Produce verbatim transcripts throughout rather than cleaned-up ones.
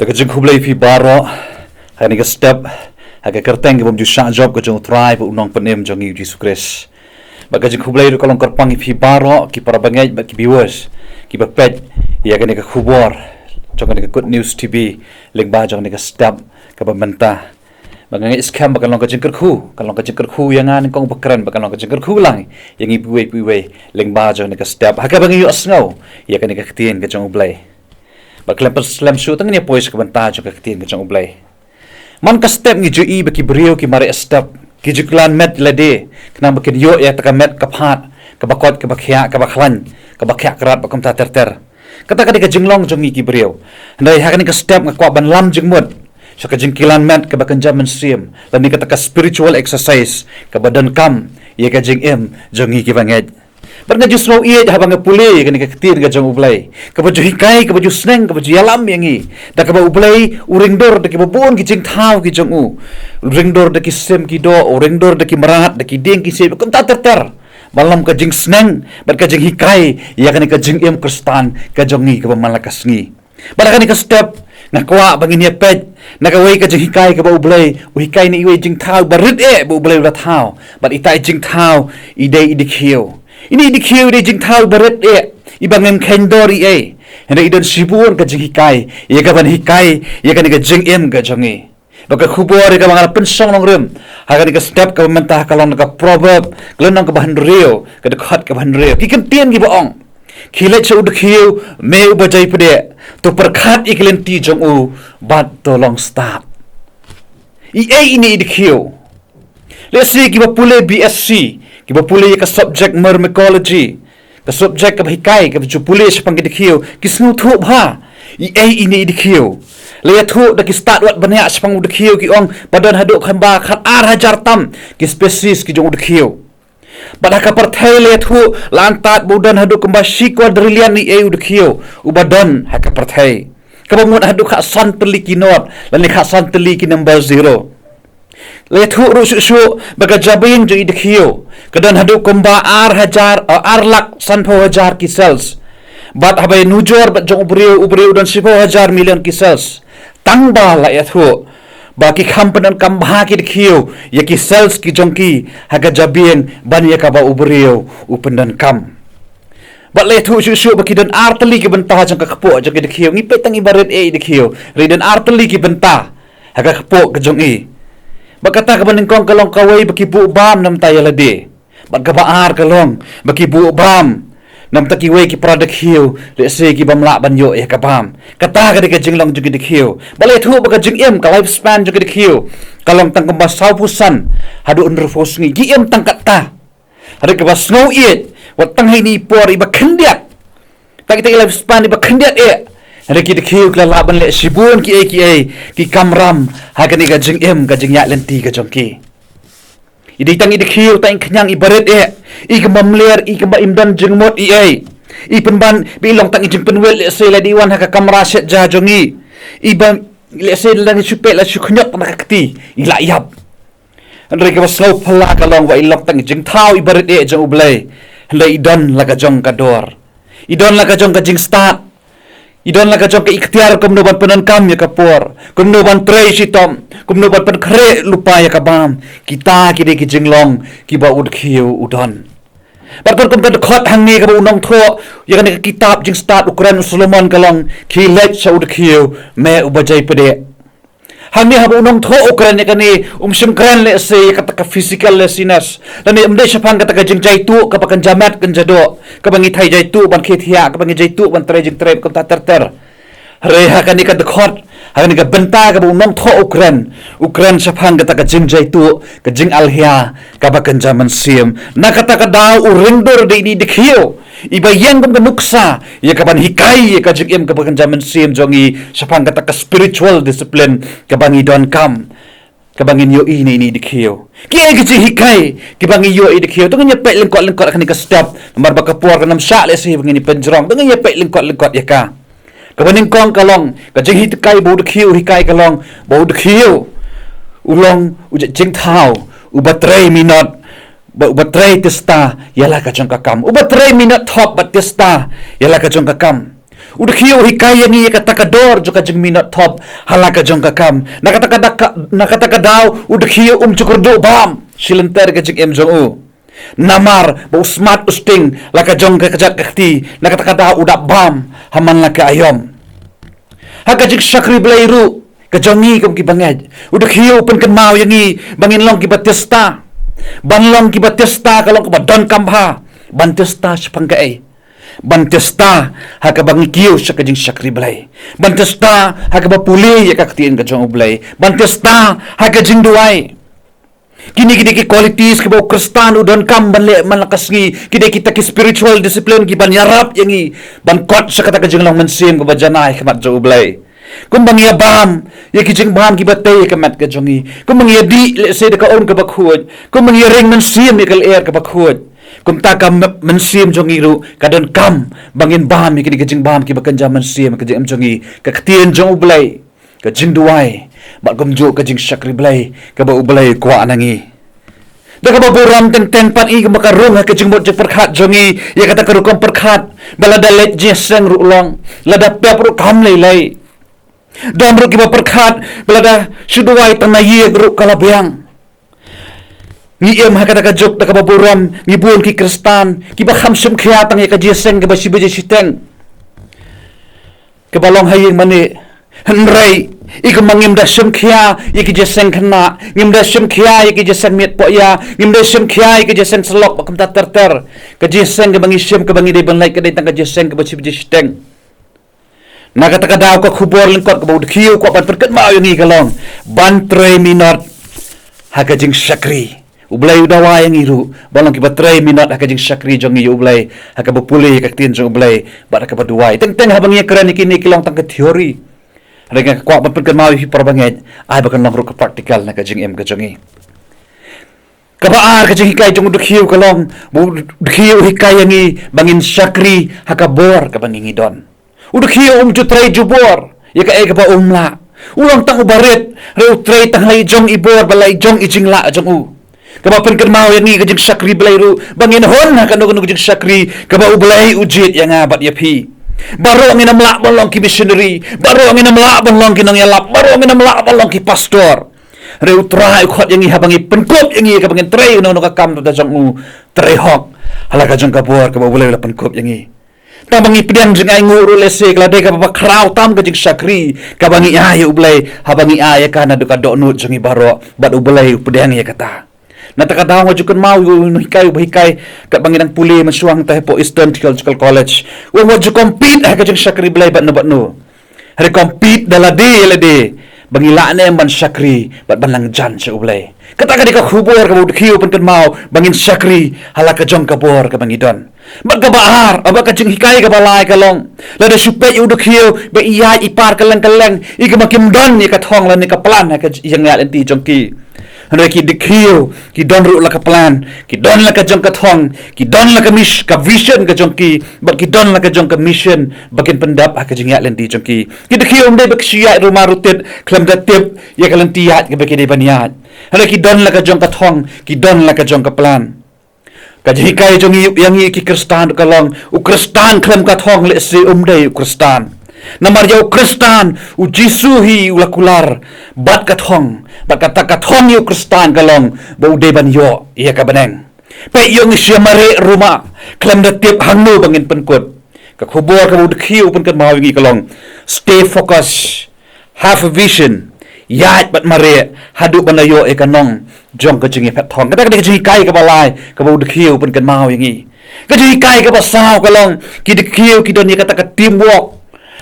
Ka jingkhublei ïa phi baroh ha kane ka step, ha ka kyrteng kaba bymjukshah jop ka jong U Trai bad U Nongpynim jong ngi U Jisu Khrist. Bad ka jingkhublei ruh ka long kyrpang ïa phi baroh ki para bangeit bad ki viewers kiba peit ïa kane ka khubor jong kane ka Good News T V lyngba jong kane ka step kaba mynta. Ba nga ngeit skhem ba kan long ka jingkyrkhu, kan long ka jingkyrkhu ïa nga nyngkong ba kren, ba kan long ka jingkyrkhu lang ïa ngi kiwei kiwei lyngba jong kane ka step ha kaba ngi ïohsngew ïa kane ka ktien ka jong U Blei. Ba khlem pynslem shuh, tang ngin ïa poi sha ka bynta jong ka ktien ka jong U Blei. Man ka step ngi ju i ba ki briew ki mareh step, ki ju kylan met lade khnang ba kin ïoh ïa kata ka met ka phad kaba koit kaba khiah, kaba khlaiñ, kaba khiah krat bad kumta ter ter. Kata ka dei ka jinglong jong ngi ki briew. Hynrei ha kane ka step nga kwah ban lam jingmut sha ka jingkylan met kaba kynja mynsiem, lane kata ka spiritual exercise kaba donkam ïa ka jingim jong ngi kiba ngeit. Bad nga ju sngew ïeit haba nga pule ïa kane ka ktien ka jong U Blei kaba ju hikai, kaba ju sneng, kaba ju ïalam ïa ngi da kaba U Blei u ringdur da kiba bun ki jingthaw ki jong u. U ringdur da ki sim ki doh, u ringdur da ki mrad, da ki dieng ki siej, kumta ter ter. Ban long ka jingsneng bad ka jinghikai ïa kane ka jingim Khristan ka jong ngi kaba man la ka sngi. Bad ha kane ka step nga kwah ba ngin ïa peit na kawei ka jinghikai kaba U Blei u hikai na iwei i jingthaw ba rit eh ba U Blei u la thaw. Bad ita i jingthaw i dei i dkhiew. Ine i dkhiew i dei i jingthaw ba rit eh, iba ngim kheiñ dor ei ei. Hynrei i don shibun ka jinghikai ïa kaban hikai ïa kane ka jingim ka jong ngi. Ba ka khubor ïa kaba nga la pynshong nongrim ha kane ka step kaba mynta ka long na ka Proverb, ka lynnong kaba hynriew, ka dkhot kaba hynriew. Ki kyntien kiba ong, khie leit sha u dkhiew, me uba jai pdeh, to pyrkhat ïa ki lynti jong u bad to long stad. I ei ine i dkhiew? Lehse kiba pule B S C, kiba pule ïa ka subject myrmecology, ka subject kaba hikai, kaba ju pule shaphang ki dkhiew, ki sngewthuh bha i ei ine i dkhiew. La ïathuh da ki stad wat bniah shaphang u dkhiew, ki ong ba don haduh kumba khat ar hajar tam ki species ki jong u dkhiew. Bad ha ka pyrthei la ïathuh la antad ba u don haduh kumba shi quadrillion i ei u dkhiew uba don ha ka pyrthei. Kaba mut haduh khatsan tylli ki nought lane khatsan tylli ki number zero. La ïathuh ruh shuh shuh ba ka jabieng jong i dkhiew ka don haduh kumba ar hajar, eh, ar lak sanphew hajar ki cells. Bad haba ïanujor bad jong u briew, u briew u don shiphew hajar million ki cells. Tang ba la ïathuh ba ki kham pyndonkam bha ki dkhiew ïa ki cells ki jong ki ha ka jabieng ban ïa kaba u briew u pyndonkam. Bad la ïathuh shuh shuh ba ki don ar tylli ki bynta jong ka kpoh jong ki dkhiew. Ngi peit tang iba rit eh i dkhiew, hynrei don ar tylli ki bynta ha ka kpoh ka jong i. Bad kata kaba nyngkong ka long kawei ba ki buh bam namta ïa lade. Bad kaba ar ka long ba ki buh bam namta kiwei ki para dkhiew, lehse ki bym lah ban ïoh ïa ka bam. Kata ka dei ka jinglong jong ki dkhiew. Bad la ïathuh ba ka jingim, ka lifespan jong ki dkhiew ka long tang kumba sawphew san haduh hynriewphew sngi. Ki im tang katta. Hynrei kaba sngew ïeit, wat tang ha ine i por iba khyndiat, tang ita i lifespan iba khyndiat eh, hynrei ki dkhiew ki la lah ban leh shibun kiei kiei, ki kamram ha kane ka jingim, ka jingïaid lynti ka jong ki. I dei tang i dkhiew tang i khñiang iba rit eh, i kynba mler, i kynba im don jingmut ei ei. I pynban ba i long tang i jingpynwit, lehse lada i wan ha ka kamra shet ja jong i, iba, lehse lada ngi shu peit la shu khñiot na ka kti, i la ïap. Hynrei kaba sngewphylla ka long ba i long tang i jingthaw iba rit eh jong U Blei. Hynrei i don la ka jong ka dor, i don la ka jong ka jingstad, i don la ka jong ka iktiar kumno ban pyndonkam ïa ka por, kumno ban trei shitom, kumno ban pynkhreh lypa ïa ka bam. Kita ki dei ki jinglong kiba u dkhiew u don. Bad kum ka dkhot hangne kaba u nongthoh ïa kane ka kitab Jingstad u kren, u Solomon, ka long, khie leit sha u dkhiew, me uba jai pdeh. Hangne haba u nongthoh u kren ïa kane, um shym kren lehse ïa kata ka physical laziness, lane um dei shaphang kata ka jingjaituh kaba kynja met kynja doh, kaba ngi thait jaituh ban khie thiah, kaba ngi jaituh ban trei jingtrei kumta ter ter. Hynrei ha kane ka dkhot, ha kane ka bynta kaba u nongthoh u kren, u kren shaphang kata ka jingjaituh, ka jingalhia kaba kynja mynsiem. Na kata ka daw u ringdur da ine i dkhiew iba ïeng kum ka nuksa ïa kaban hikai ïa ka jingim kaba kynja mynsiem jong ngi shaphang kata ka spiritual discipline kaba ngi donkam, kaba ngin ïohi na ine i dkhiew. Kiei ki jinghikai kiba ngi ïohi i dkhiew? To ngin ïa peit lyngkot lyngkot ha kane ka step, namar ba ka por kan ym shah lehse ba ngin ïa pynjrong. To ngin ïa peit lyngkot lyngkot ïa ka. Kaba nyngkong ka long, ka jinghikai ba u dkhiew u hikai ka long ba u dkhiew u long u jingthaw uba trei minot, ba uba trei tista ïa la ka jong ka kam, uba trei minot thop bad tista ïa la ka jong ka kam. U dkhiew u hikai ïa ngi ïa kata ka dor jong ka jingminot thop ha la ka jong ka kam. Na kata ka dak-, na kata ka daw u dkhiew um ju kyrduh bam shi lynter ka jingim jong u. Namar ba u smat u sting la ka jong ka kjat ka kti, na kata ka daw u dap bam ha man la ka aïom. Ha ka jingshakri Blei ruh ka jong ngi kum ki bangeit, u dkhiew u pynkynmaw ïa ngi ba ngin long ki ba tista. Ban long ki ba tista ka long kaba donkam bha ban tista shaphang kaei? Ban tista ha kaba ngi kiew sha ka jingshakri Blei. Ban tista ha kaba pule ïa ka ktien ka jong u Blei. Ban tista ha ka jingduwai. Kine ki dei ki qualities kiba u Khristan u donkam ban leh man la ka sngi. Ki dei kita ki spiritual discipline kiban ïarap ïa ngi ban kot sha kata ka jinglong mynsiem kaba janai ha khmat jong u Blei. Kumba ngi ïa bam ïa ki jingbam kiba tei ïa ka met ka jong ngi. Kumba ngi ïa dih lehse da ka um kaba khuid. Kumba ngi ïa ring mynsiem ïa ka lyer kaba khuid. Kumta ka m-, mynsiem jong ngi ruh ka donkam ba ngin bam ïa kine ki jingbam kiba kynja mynsiem ka jingim jong ngi, ka ktien jong u Blei, ka jingduwai, bad kumjuh ka jingshakri Blei kaba u Blei u kwah na ngi. Da kaba burom teng teng pat ngi kumba ka rung ha ka jingmut jingpyrkhat jong ngi ïa kata ka rukom pyrkhat ba lada leit jingïaseng ruh long, lada pep ruh kam lei lei. Don ruh kiba pyrkhat ba lada shu duwai tang na ïing ruh ka la biang. Ngi im ha kata ka juk da kaba burom, ngi bun ki Khristan kiba kham shim khia tang ïa ka jingïaseng kaba shi baje shiteng kaba long ha ïing mane. Hynrei i kumba ngim da shim khia ïa ki jingïaseng khynnah, ngim da shim khia ïa ki jingïaseng miet pohïa, ngim da shim khia ïa ki jingïaseng syllok bad kumta ter ter. Ka jingïaseng kaba ngi shim, kaba ngi dei ban leit ka dei tang ka jingïaseng kaba shi baje shiteng. Na kata ka daw ka khubor lyngkot kaba u dkhiew u kwah ban pynkynmaw ïa ngi ka long ban trei minot ha ka jingshakri. U Blei u dawa ïa ngi ruh ban long kiba trei minot ha ka jingshakri jong ngi ïa u Blei, ha kaba pule ïa ka ktien jong u Blei bad ha kaba duwai. Teng teng haba ngi ïa kren ïa kine ki long tang ka theory. Hynrei nga kwah ban pynkynmaw ïa phi para bangeit, ai ba kan long ruh ka practical na ka jingim ka jong ngi. Kaba ar, ka jinghikai jong u dkhiew ka long ba u dkhiew u hikai ïa ngi ba ngin shakri ha ka bor kaba ngi ngi don. U dkhiew um ju trei jubor ïa kaei kaba um lah. U long tang uba rit, hynrei u trei tang la i jong i bor bad la i jong i jinglah jong u. Kaba pynkynmaw ïa ngi ka jingshakri Blei ruh ba ngin hun ha kano kano ka jingshakri kaba u Blei u jied ïa nga bad ïa phi. Baroh ngin ym lah ban long ki missionary, baroh ngin ym lah ban long ki nongïalap, baroh ngin ym lah ban long ki pastor. Hynrei u Trai u khot ïa ngi haba ngi pynkup ïa ngi kaba ngin trei kano kano ka kam da jong u, trei hok ha la ka jong ka bor kaba u Blei u la pynkup ïa ngi. Tang ba ngi pdiang jingainguh ruh lehse ka la dei kaba khraw tam ka jingshakri kaba ngi ai ïa u Blei haba ngi ai ïa ka naduh ka dohnud jong ngi baroh bad u Blei u pdiang ïa kata. Na kata ka daw nga ju kynmaw ïa u nonghikai uba hikai katba ngi dang pule mynshuwa hangta hapoh Eastern Theological College. U ong wat ju compete ha ka jingshakri Blei bad no bad no. Hynrei compete da lade ïa lade ba ngi lah ne em ban shakri bad ban nang jan sha u Blei. Kata ka dei ka khubor kaba u dkhiew u pynkynmaw ba ngin shakri ha la ka jong ka bor kaba ngi don. Bad kaba ar, bad ka jinghikai kaba lai ka long, lada shu peit ïa u dkhiew ba i ïaid i par kylleng kylleng, i kumba kim don ïa ka thong lane ka plan ha ka jingïaid lynti jong ki. Hynrei ki dkhiew ki don ruh la ka plan, ki don la ka jong ka thong, ki don la ka mis-, ka vision ka jong ki, bad ki don la ka jong ka mission ba kin pyndep ha ka jingïaid lynti jong ki. Ki dkhiew ym dei ba ki shu ïaid ruma rutit khlem da tip ïa ka lynti ïaid kaba ki dei ban ïaid. Hynrei ki don la ka jong ka thong, ki don la ka jong ka plan. Ka jinghikai jong ngi ïa ngi ki Khristan ka long, u Khristan khlem ka thong lehse um dei u Khristan. Namar ïa u Khristan, u Jisu hi u la kular bad ka thong, bad kata ka thong ïa u Khristan ka long ba u dei ban ïoh ïa ka bneng. Peit, ïoh ngi shu mareh ruma khlem da tip hangno ba ngin pynkut. Ka khubor kaba u dkhiew u pynkynmaw ïa ngi ka long, stay focused, have a vision, ïaid bad mareh haduh ban da ïoh ïa ka nong jong ka jingïaphet thong. Kata ka dei ka jinghikai kaba lai kaba u dkhiew u pynkynmaw ïa ngi. Ka jinghikai kaba saw ka long, ki dkhiew ki don ïa kata ka teamwork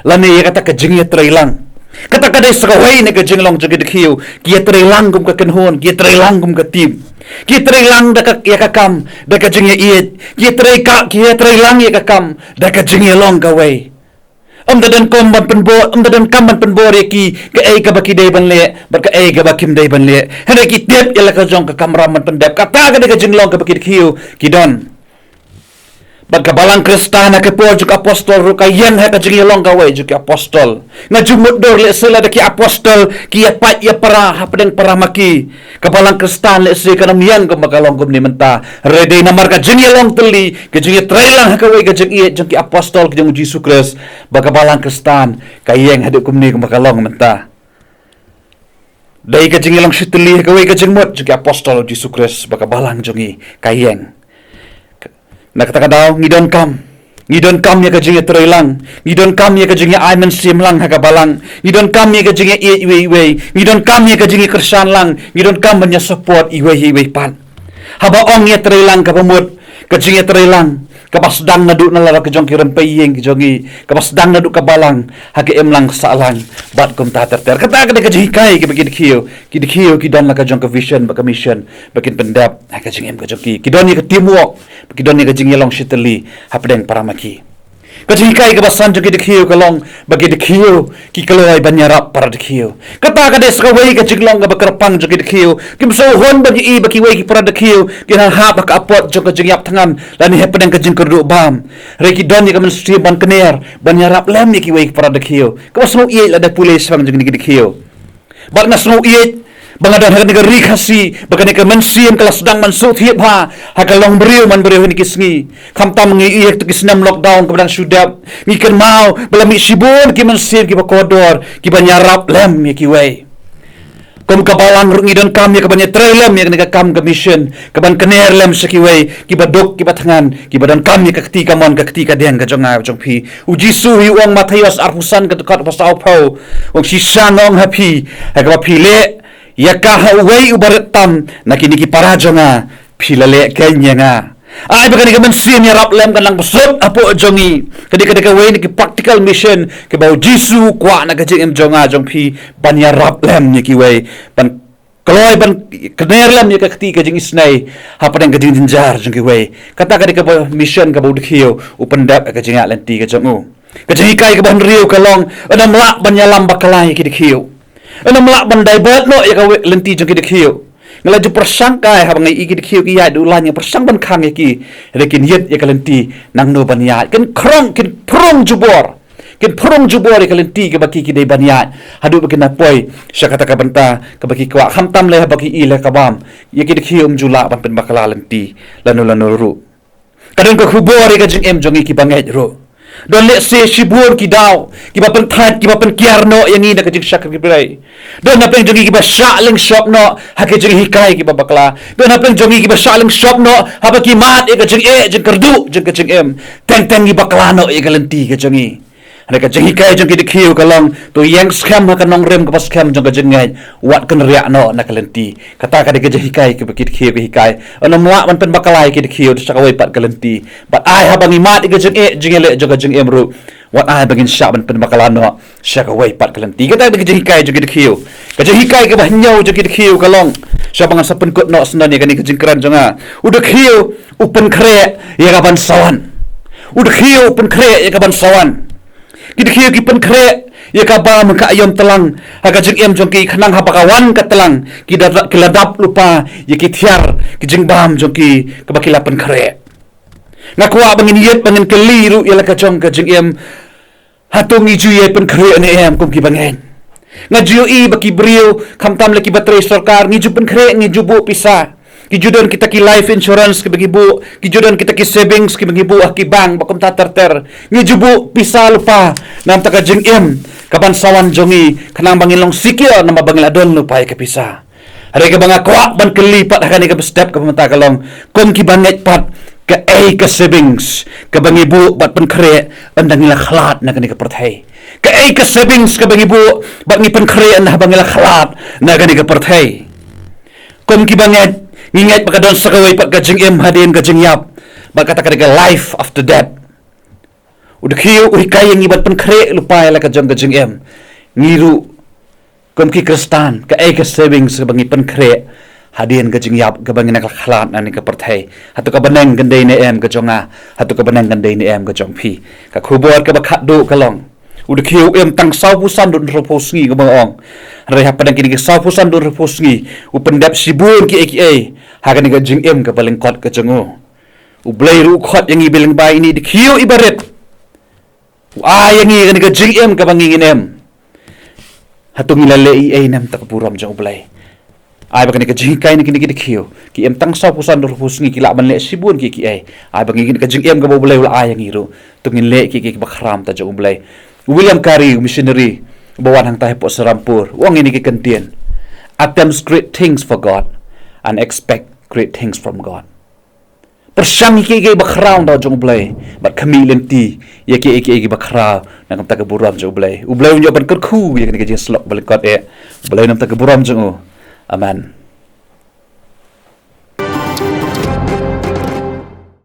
lane ïa kata ka jingïatreilang. Kata ka dei sa kawei na ka jinglong jong ki dkhiew, ki ïatreilang kum ka kynhun, ki ïatreilang kum ka team. Ki ïatreilang da ka, ïa ka kam da ka jingïaieit. Ki ïatrei ka, ki ïatreilang ïa ka kam da ka jingïalong kawei. Ym da donkam ban pynbor, ym da donkam ban pynbor ïa ki kaei kaba ki dei ban leh bad kaei kaba kim dei ban leh. Hynrei ki tip ïa la ka jong ka kamram ban pyndep. Kata ka dei ka jinglong kaba ki dkhiew ki don. Bad ka balang Khristan ha ka por jong ki apostol ruh ka ïeng ha ka jingïalong kawei jong ki apostol. Nga ju mutdur lehse lada ki apostol ki ïapait ïapra hapdeng para ma ki, ka balang Khristan lehse kan ym ïeng kumba ka long kumne mynta. Hynrei dei namar ka jingïalong tylli, ka jingïatreilang ha kawei ka jingïeit jong ki apostol ki jong u Jisu Khrist, ba ka balang Khristan ka ïeng haduh kumne kumba ka long mynta. Dei ka jingïalong shitylli ha kawei ka jingmut jong ki apostol u Jisu Khrist ba ka balang jong ngi ka ïeng. Na kata ka daw ngi donkam, ngi donkam ïa ka jingïatreilang, ngi donkam ïa ka jingïa-ai mynsiem lang ha ka balang, ngi donkam ïa ka jingïa-ïeit iwei iwei, ngi donkam ïa ka jingïakyrshan lang, ngi donkam ban ïa support iwei ïa iwei pat. Haba ong ïatreilang kaba mut, ka jingïatreilang kaba sdang naduh na la ka jong ki rympei ïing ki jong ngi, kaba sdang naduh ka balang ha ka imlang sahlang bad kumta ter ter. Kata ka dei ka jinghikai kaba ki dkhiew, ki dkhiew ki don la ka jong ka vision bad ka mission ba kin pyndep ha ka jingim ka jong ki. Ki don ïa ka teamwork, ki don ïa ka jingïalong shitylli hapdeng para ma ki. Ka jinghikai kaba san jong ki dkhiew ka long ba ki dkhiew ki kloi ban ïarap para dkhiew. Kata ka dei sa kawei ka jinglong kaba kyrpang jong ki dkhiew. Kim sngewhun ban ïohi ba kiwei ki para dkhiew kin hap ha ka apot jong ka jingïap thngan lane hapdeng ka jingkyrduh bam. Hynrei ki don ïa ka mynsiem ban kner, ban ïarap lem ïa kiwei ki para dkhiew. Kaba sngewïeit lada pule shaphang jong kine ki dkhiew. Bad nga sngew ïeit ba nga don ha kane ka ri Khasi ba kane ka mynsiem ka la sdang ban shu thiah bha ha ka long briew man briew ha kine ki sngi. Khamtam ngi ïeit ha ki snem lockdown kaba dang shu dep, ngi kynmaw ba la mih shibun ki mynsiem kiba kordor kiban ïarap lem ïa kiwei. Kum ka balang ruh ngi donkam ïa kaban ïatrei lem ïa kane ka kam ka mission, kaban kner lem sha kiwei kiba duk kiba thngan, kiba donkam ïa ka kti kamon ka kti kadiang ka jong nga jong phi. U Jisu hi u ong, Mathaios arphew san ka dkhot ba sawphew, u ong, shisha nga ong ha phi, ha kaba phi leh ïa ka ha uwei u barit tam na kine ki para jong nga, phi la leh keiñ ïa nga. Ai ba kane ka mynsiem ïarap lem kan nang bsut hapoh jong ngi. Ka dei, ka dei kawei na ki practical mission kaba u Jisu u kwah na ka jingim jong nga jong phi, ban ïarap lem ïa kiwei, ban kloi ban kner lem ïa ka kti ka jingisynei hapdeng ka jingjynjar jong kiwei. Kata ka dei kaba mission kaba u dkhiew u pyndep ha ka jingïaid lynti ka jong u. Ka jinghikai kaba hynriew ka long, ym lah ban ïalam bakla ïa ki dkhiew. Ym lah ban divert noh ïa ka lynti jong ki dkhiew. Nga la ju pyrshang kai haba nga ïohi ki dkhiew ki ïaid duh lain, nga pyrshang ban khang ïa ki. Hynrei kin ïit ïa ka lynti nangno ban ïaid. Kin khrong, kin phrung jubor. Kin phrung jubor ïa ka lynti kaba ki, ki dei ban ïaid haduh ba kin da poi sha kata ka bynta kaba ki kwah, khamtam lei haba ki ïohi lei ka bam ïa ki dkhiew, ym ju lah ban pynbakla lynti lano lano ruh. Ka don ka khubor ïa ka jingim jong ngi kiba ngeit ruh. Don lehse shibun ki daw kiba pynthait, kiba pynkiar noh ïa ngi na ka jingshakri Blei. Don hapdeng jong ngi kiba shah lyngshop noh ha ka jinghikai kiba bakla. Don hapdeng jong ngi kiba shah lyngshop noh haba ki mad ïa ka jingeh jingkyrduh jong ka jingim. Teng teng ngi bakla noh ïa ka lynti ka jong ngi. Hynrei ka jinghikai jong ki dkhiew ka long, to ïeng skhem ha ka nongrim kaba skhem jong ka jingngeit, wat kynriah noh na ka lynti. Kata ka dei ka jinghikai kaba ki dkhiew ki hikai. Ym lah ban pynbakla ïa ki dkhiew sha kawei pat ka lynti. Bad ai haba ngi mad ïa ka jingeh jingïaleh jong ka jingim ruh, wat ai ba ngin shah ban pynbakla noh sha kawei pat ka lynti. Kata ka dei ka jinghikai jong ki dkhiew. Ka jinghikai kaba hynñiew jong ki dkhiew ka long, shaba ngan sa pynkut noh sngewbha ïa kane ka jingkren jong nga. U dkhiew u pynkhreh ïa ka ban sa wan. U dkhiew u pynkhreh ïa ka ban sa wan. Ki dkhiew ki pynkhreh ïa ka bam ka aïom tlang ha ka jingim jong ki, khnang haba ka wan ka tlang ki da, ki la dap lypa ïa ki thiar ki jingbam jong ki kaba ki la pynkhreh. Nga kwah ba ngin ïit, ba ngin kylli ruh ïa la ka jong ka jingim. Hato ngi ju ïai pynkhreh ne em kum kiba ngeit? Nga ju ïohi ba ki briew, khamtam lei kiba trei sorkar, ngi ju pynkhreh, ngi ju buh pisa. Ki ju don kita ki life insurance kiba ngi buh, ki ju don kita ki savings kiba ngi buh ha ki bank, bad kumta ter ter. Ngi ju buh pisa lypa namar ka jingim ka ban sa wan jong ngi, khnang ba ngin long secure namar ba ngi la don lypa ïa ka pisa. Hynrei kaba nga kwah ban kylli pat ha kane ka step kaba mynta ka long, kum kiba ngeit pat, kaei ka savings kaba ngi buh bad pynkhreh ynda ngi la khlad na kane ka pyrthei? Kaei ka savings kaba ngi buh bad ngi pynkhreh ynda haba ngi la khlad na kane ka pyrthei? Kum kiba ngeit, ngi ngeit ba ka don sa kawei pat ka jingim hadien ka jingïap, bad kata ka dei ka life after death. U dkhiew u hikai ïa ngi ban pynkhreh lypa ïa la ka jong ka jingim. Ngi ruh kum ki Khristan, kaei ka savings kaba ngi pynkhreh hadien ka jingïap, kaba ngi la khlad na kane ka pyrthei? Hato ka bneng kan dei ne em ka jong nga? Hato ka bneng kan dei ne em ka jong phi? Ka khubor kaba khatduh ka long, u dkhiew u im tang sawphew san haduh hynriewphew sngi, kumba nga ong. Hynrei hapdeng kine ki sawphew san haduh hynriewphew sngi, u pyndep shibun kiei kiei ha kane ka jingim kaba lyngkot ka jong u. U Blei ruh u khot ïa ngi bilang ba ine i dkhiew iba rit. U ai ïa ngi kane ka jingim kaba ngi ngin em. Hato ngi la leh ei ei na ka bynta ka burom jong U Blei? Ai ba kane ka jinghikai na kine ki dkhiew, ki em tang sawphew san, arphew sngi, ki lah ban leh shibun ki, ki ei. Ai ba ngi kane ka jingim kaba U Blei u la ai ïa ngi ruh, to ngin leh ki, ki, kiba khraw na ka bynta jong U Blei. U William Carey, u missionary uba wan hangtai hapoh Serampore, u ong ïa kine ki kyntien: Attempt great things for God and expect great things from God. Pyrshang ïa kiei kiei ba khraw na ka bynta jong U Blei, bad khmih lynti ïa kiei kiei kiba khraw na ka bynta ka burom jong U Blei. U Blei un ïoh ban kyrkhu ïa kane ka jingïasyllok ba lyngkot eh. U Blei na ka bynta ka burom jong u. Amen.